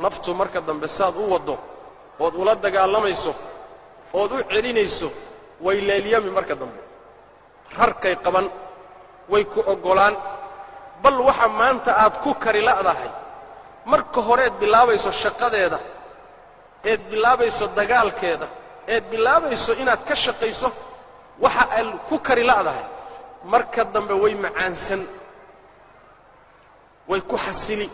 Naftu marka dambe saad u waddo ood ula dagaalamayso ood u celinayso, way leelyami marka dambe, rarkay qaban, way ku oggolaan. Bal waxa maanta aad ku kari la'dahay marka horeed bilaabayso shaqadeeda, eed bilaabayso dagaalkeeda, eed bilaabayso inaad ka shaqayso, waxa aad ku kari la'dahay marka dambe way macaansan, way ku xasili.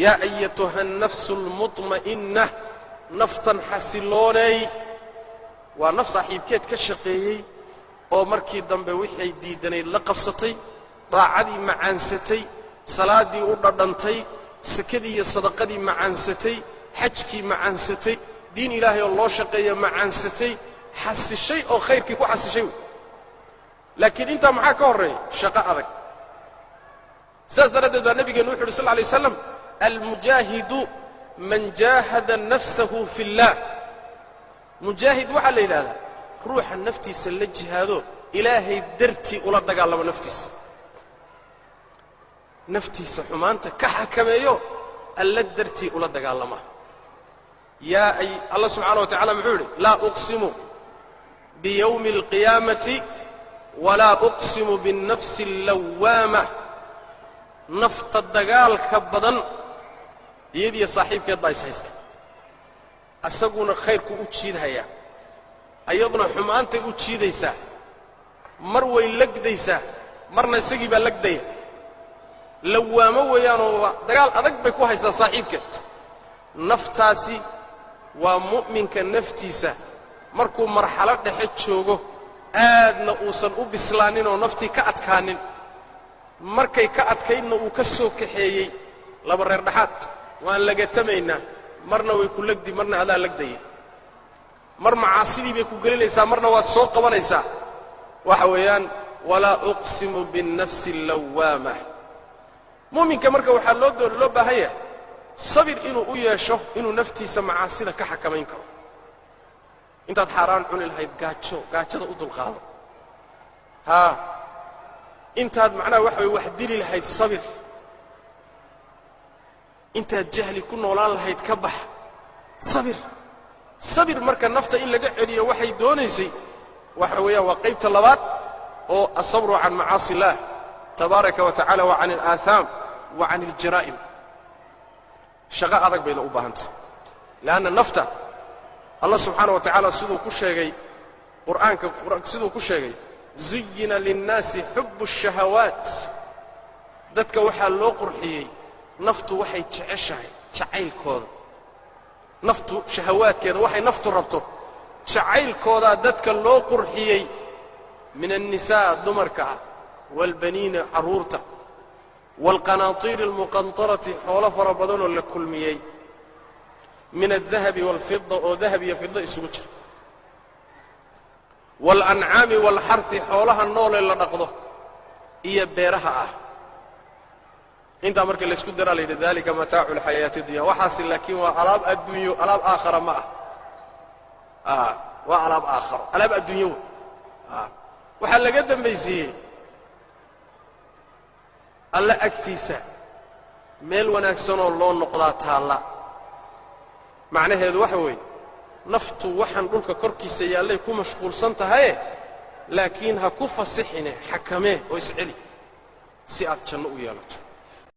Yaa ayatuha annafsu almutma'inna, naftan xasiloonay, waa naf saaxiibkeed ka shaqeeyey oo markii dambe wixay diiddanayd la qabsatay, daacadii macaansatay, salaaddii u dhadhantay, sakadii iyo sadaqadii macaansatay, xajkii macaansatay, diin Ilaahay oo loo shaqeeya macaansatay, xasishay oo khayrkii ku xasishay wey. Laakiin intaa maxaa ka horreeya? Shaqo adag. Sidaas daraaddeed baa nabigeennu wuxu uhi sal lla lay waslam: almujaahidu man jaahada nafsahu fi اllah. Mujaahid waxaa la yidhahdaa ruuxa naftiisa la jihaado, Ilaahay dartii ula dagaalamo naftiisa, naftiisa xumaanta ka xakameeyo, Alla dartii ula dagaalama. Yaa ay Allah subxaana wa tacala muxuu yidhi: laa uqsimu biyowmi alqiyaamati walaa uqsimu biاnnafsi allawaama. Nafta dagaalka badan, iyadiyo saaxiibkeed baa is haysta, asaguna khayrku u jiidhayaa, ayaduna xumaantay u jiidaysaa. Mar way legdaysaa, marna isagii baa legdaya. Lawaamo weeyaanoo dagaal adag bay ku haysaa saaxiibkeed. Naftaasi waa mu'minka naftiisa markuu marxalo dhexe joogo, aadna uusan u bislaanin oo naftii ka adkaanin, markay ka adkaydna uu ka soo kaxeeyey. Laba reer dhexaad waan lagatamaynaa, marna way ku legdi, marna adaa legdaya, mar macaasidii bay ku gelinaysaa, marna waad soo qabanaysaa. Waxa weeyaan walaa uqsimu biاnnafsi allawaama. Mu'minka marka waxaa loo baahan yahay sabir inuu u yeesho, inuu naftiisa macaasida ka xakamayn karo. Intaad xaaraan cuni lahayd, gaajo, gaajada u dulqaado. Haa, intaad macnaha waxa way wax dili lahayd, sabir. Intaad jahli ku noolaan lahayd, ka bax, sabir, sabir. Marka nafta in laga celiyo waxay doonaysay waxa weeyaan waa qaybta labaad oo asabru can macaasi illaah tabaaraka wa tacala wa can alaahaam wa can aljaraa'im. Shaqo adag bayna u baahantay, leanna nafta Allah subxaana wa tacaala siduu ku sheegay Qur'aanka, siduu ku sheegay: zuyina linnaasi xubu الshahawaat. Dadka waxaa loo qurxiyey naftu waxay jeceshahay jacaylkooda, naftu shahawaadkeeda, waxay naftu rabto jacaylkoodaa dadka loo qurxiyey, min annisaa, dumarka ah, waalbaniina, carruurta, waalqanaatiiri almuqantarati, xoolo fara badanoo la kulmiyey, min aldahabi waalfida, oo dahab iyo fida isugu jira, waalancaami waalxarhi, xoolaha noolee la dhaqdo iyo beeraha ah. Intaa marka laysku daraa la yidhi: dalika mataacu alxayaati dunya. Waxaasi laakiin waa alaab adduunyo, alaab aakhara ma ah. Waa alaab aakharo, alaab adduunyo wey. Waxaa laga dambaysiiyey Alla agtiisa meel wanaagsanoo loo noqdaa taalla. Macnaheedu waxa weeye, naftu waxaan dhulka korkiisa yaallay ku mashquulsan tahaye, laakiin ha ku fasixine, xakamee oo isceli si aad janno u yeelato.